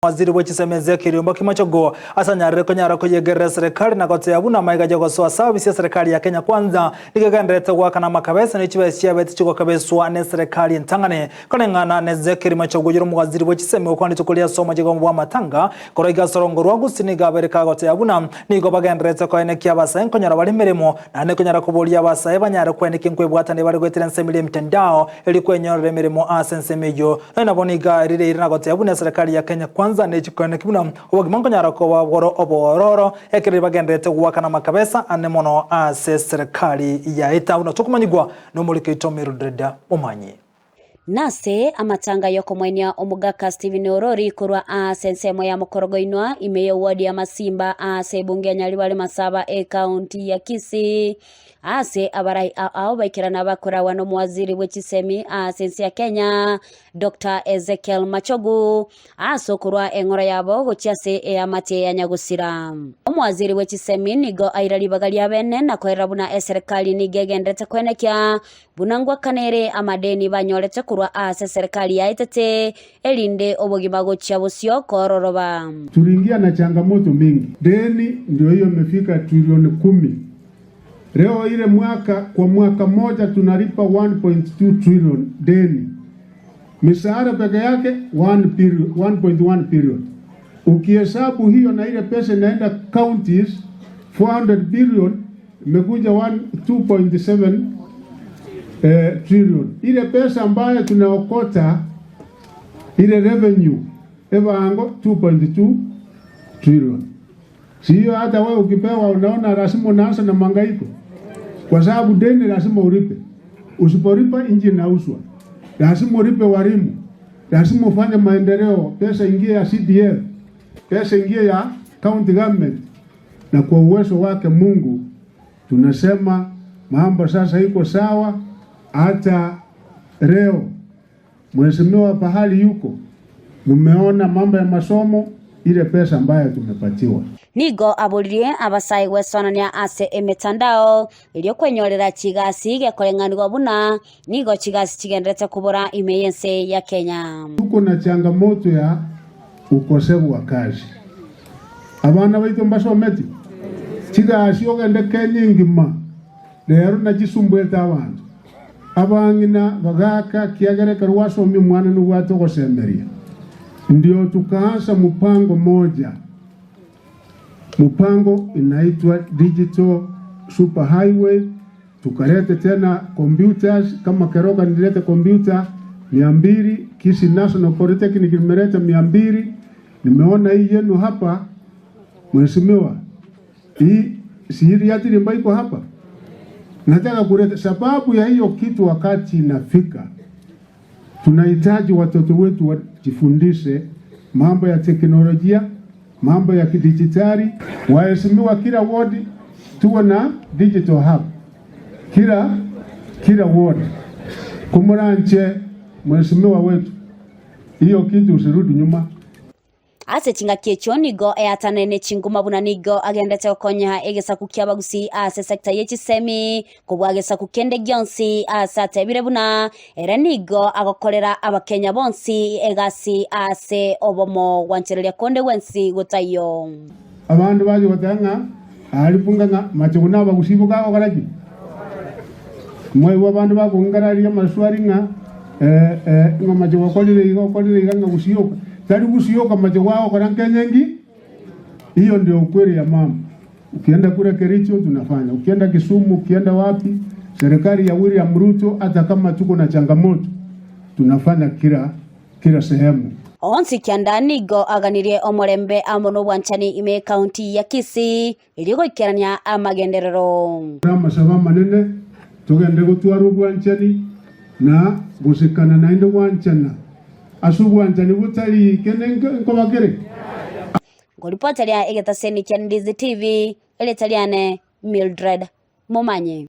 Waziri bwe chisemi Ezekiel Ombaki Machogu ase anyarire konyara koyegerera eserekari na goteba buna amaiga y'ogosoa service y'eserekari ya Kenya Kwanza nigo egendererete goakana amakabesa ne chibesa chiabete chigokabeswa n'eserekari entang'ani. Koreng'ana na Ezekiel Machogu oyore omowaziri bwe chisemi gokwana rituko ria ase omochie bw'amatanga korwa iga ase orongo rwa Gusii nigo abeire kagoteba buna nigo bagendererete koenekia abasae nkonyora bare emeremo naende konyara koboria abasae banyare koenekia nkwebwatania bare goetera ensemo eria emitandao erio kwenyorera emeremo ase ensemo eyio. Nonya nabo nigo arire eira na goteba buna eserekari ya Kenya Kwanza nechikoeneki buna obogima nkonyara koba bworo oboororo ekero bagendererete goakana amakabesa ane mono ase eserekari yaeta buna tokomanyigwa nomoriki oito Mildred Momanyi. Nase amatanga y'okomoenia omogaka Stephen Orori korwa aase ensemo ya Mokorogoinwa ime y'eward ya Masimba aase ebunge ya Nyaribari Masaba ekaunti ya Kisii. Ase abarai ao baikerana bakoragwa nomowaziri bwe chisemi ase ense ya Kenya, Doctor Ezekiel Machogu, ase okorwa eng'ora yabo gochia ase eamate ya nyagosira. Omowaziri bwe chisemi nigo aira ribaga ria bene na koerera buna eserekari nigo egenderete koenekia buna ngwakana ere amadeni banyorete korwa ase eserekari yaetete erinde obogima gochia bosio koororoba. Tuliingia na changamoto mingi, deni ndio hiyo imefika trilioni kumi. Leo ile mwaka kwa mwaka moja tunalipa 1.2 trillion deni, mishahara peke yake 1.1 billion. Ukihesabu hiyo na ile pesa inaenda counties 400 billion imekuja 2.7 eh, trillion. Ile pesa ambayo tunaokota ile revenue ebango 2.2 trillion. Siyo hata wewe ukipewa unaona lazima unaanza na mangaiko, kwa sababu deni lazima ulipe. Usipolipa nchi inauzwa. Lazima ulipe walimu, lazima ufanye maendeleo, pesa ingie ya CDF, pesa ingie ya county government. Na kwa uwezo wake Mungu tunasema mambo sasa iko sawa. Hata leo mheshimiwa pahali yuko, mumeona mambo ya masomo, ile pesa ambayo tumepatiwa. Nigo aboririe abasae gwesonania ase emetandao, erio kwenyorera chigasi gekoreng'anigwa buna nigo chigasi chigenderete kobora ime y'ense ya Kenya. Tuko na changamoto ya ukosefu wa kazi. Abana baito mbasometi chigasi ogende Kenya engima rero nachisumbuete abanto. Abang'ina bagaaka, ekiagera ekero gwasomia omwana nobwate ogosemeria. Ndio tukaanza mupango moja, mupango inaitwa Digital Super Highway, tukalete tena computers kama Keroka nilete computer mia mbili, Kisii National Polytechnic nimeleta 200. Nimeona hii yenu hapa mheshimiwa, hii si ya Tirimba iko hapa. Nataka kuleta sababu ya hiyo kitu, wakati inafika tunahitaji watoto wetu wajifundishe mambo ya teknolojia, mambo ya kidijitali. Waheshimiwa, kila ward tuwe na digital hub, kila kila ward kumuranche mheshimiwa wetu, hiyo kitu usirudi nyuma. Ase chingaki echio nigo eatanene ne chinguma buna nigo agendete gokonya egesaku ki'abagusii ase sector ye chisemi kobua gesaku kende gionsi ase atebire buna ere nigo agokorera abakenya bonsi egasi ase obomo gwanchereria konde gwensi gotaiyo. Abanto bachia goteba ng'a aria bunga ng'a mache buna abagusii bokagokora ki? Mwaigwa abanto bakong'araria amaswali ng'a eh, eh, ng'a mache gwakorire iga okorire iga ng'a gusii oka. Tari gusii oka mache gwagokora nkenya engi? Hiyo ndio ukweli ya mambo. Ukienda kule Kericho tunafanya, ukienda Kisumu, ukienda wapi, serikali ya William Ruto hata kama tuko na changamoto tunafanya kila kila sehemu. Onsi kianda nigo aganirie omorembe amo nobwanchani ime ekaunti ya Kisii erio goikerania amagenderero. Amasabo amanene togende gotwara obwanchani na gosekana naende gwanchana ase obwanchani botari kende nkoba kere. Ngoripoteria egetaseni kia Ndizi TV, erieta riane Mildred Momanyi.